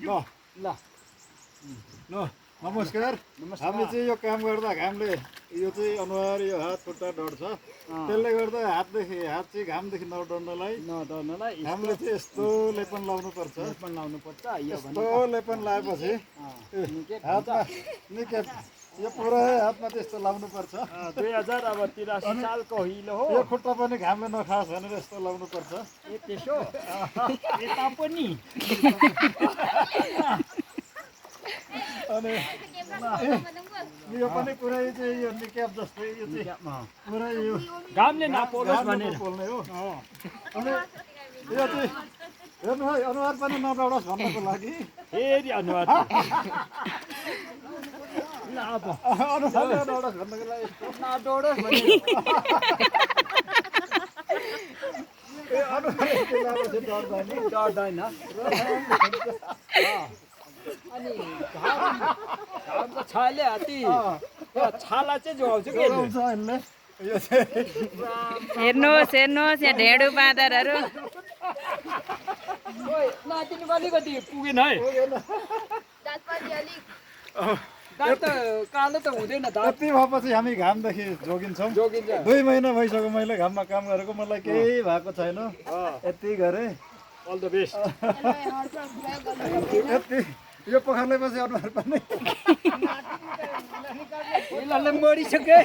ल ल नमस्कार हामीले चाहिँ यो काम गर्दा घामले यो चाहिँ अनुहार यो हात खुट्टा डढ्छ त्यसले गर्दा हात चाहिँ घामदेखि नडढ्नलाई हामीले चाहिँ यस्तो लेपन लाउनु पर्छ यस्तो लेपन लगाएपछि हातमा निकै यो पुरै हातमा त्यस्तो लाउनु पर्छ 2083 सालको हिलो हो यो खुट्टा पनि घामले नखाओस् भनेर यस्तो लाउनु पर्छ ए त्यसो यता पनि अनि यो पनि पुरै चाहिँ यो निक्याप जस्तै यो चाहिँ पुरै यो घामले नपोलोस् भनेर पोल्ने हो अनि यो चाहिँ हेर्नु है अनुहार पनि नडढोस् भन्नको लागि फेरि अनुहार ल अब अनुहार नडढोस् भन्नको लागि नडोडोस् भनेर ए अनुहार यस्तो लाएपछि डर्दैन अनि घामको छाले हाती छाला चाहिँ जोगाउँछ के जोगाउँछ यसले यो चाहिँ हेर्नुहोस् यहाँ ढेँडो बाँदरहरू नातिनी अलिकति पुगेन है दाँत त कालो त हुँदैन दाँत यति भएपछि हामी घामदेखि जोगिन्छौँ जोगिन्छ 2 महिना भइसक्यो मैले घाममा काम गरेको मलाई केही भएको छैन यति गरेँ अल द बेस्ट यति यो पखालेपछि अनुहार पनि मरिसक्यो